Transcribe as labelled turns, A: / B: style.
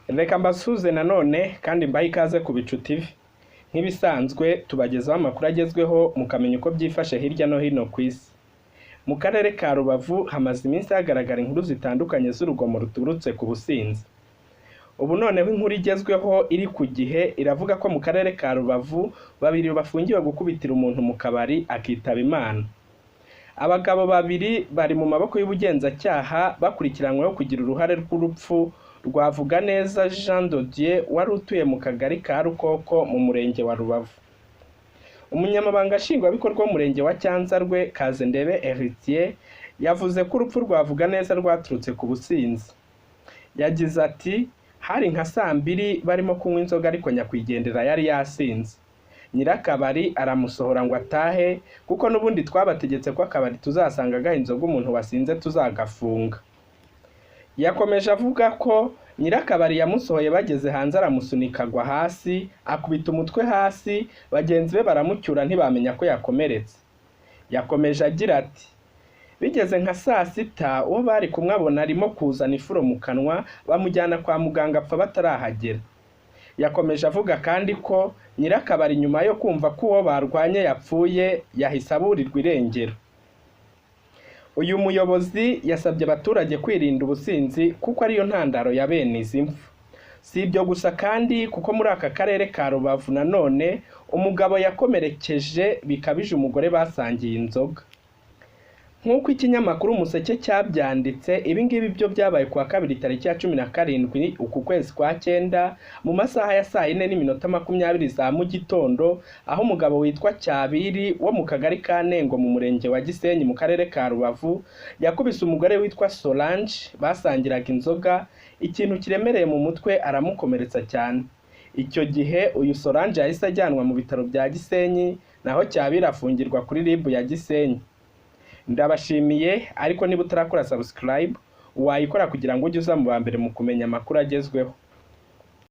A: Reka mbasuhuze nanone kandi mbahe ikaze ku Bicu TV. Nk'ibisanzwe tubagezaho amakuru agezweho mukamenya uko byifashe hirya no hino ku isi. Mu karere ka Rubavu hamaze iminsi hagaragara inkuru zitandukanye z'urugomo ruturutse ku businzi. Ubu noneho inkuru igezweho iri ku gihe iravuga ko mu karere ka Rubavu babiri bafungiwe gukubitira umuntu mu kabari akitaba Imana. Abagabo babiri bari mu maboko y'ubugenzacyaha bakurikiranyweho kugira uruhare rw'urupfu rwa Vuganeza Jean de Dieu wari utuye mu kagari ka Rukoko mu murenge wa Rubavu. Umunyamabanga Nshingwabikorwa w'umurenge wa Cyanzarwe Kazendebe Héritier yavuze ko urupfu rwa Vuganeza rwaturutse ku businzi. Yagize ati hari nka saa mbiri barimo kunywa inzoga ariko nyakwigendera yari yasinze. Nyirakabari aramusohora ngo atahe kuko n'ubundi twabategetse ko akabari tuzasanga gaha inzoga umuntu wasinze tuzagafunga. Yakomeje avuga ko nyirakabari yamusohoye bageze hanze aramusunika agwa hasi, akubita umutwe hasi, bagenzi be baramucyura ntibamenya ko yakomeretse. Yakomeje agira ati bigeze nka saa sita uwo bari kumwe abona arimo kuzana ifuro mu kanwa bamujyana kwa muganga apfa batarahagera. Yakomeje avuga kandi ko nyirakabari nyuma yo kumva ko uwo barwanye yapfuye yahise aburirwa irengero. Uyu muyobozi yasabye abaturage kwirinda ubusinzi kuko ariyo ntandaro ya bene izi mfu. Si ibyo gusa kandi kuko muri aka karere ka Rubavu nanone umugabo yakomerekeje bikabije umugore basangiye inzoga. Nk'uko ikinyamakuru Umuseke cyabyanditse, ibi ngibi byo byabaye kuwa kabiri tariki ya 17 uku kwezi kwa cyenda mu masaha ya saa yine n'iminota 20 za mu gitondo, aho umugabo witwa Cyabiri wo mu kagari ka Nengo mu murenge wa Gisenyi mu karere ka Rubavu yakubise umugore witwa Solange basangiraga inzoga ikintu kiremereye mu mutwe aramukomeretsa cyane. Icyo gihe uyu Solange yahise ajyanwa mu bitaro bya Gisenyi, naho Cyabiri afungirwa kuri RIB ya Gisenyi. Ndabashimiye, ariko niba utarakora subscribe wayikora kugira ngo ujye uza mu ba mbere mu kumenya amakuru agezweho.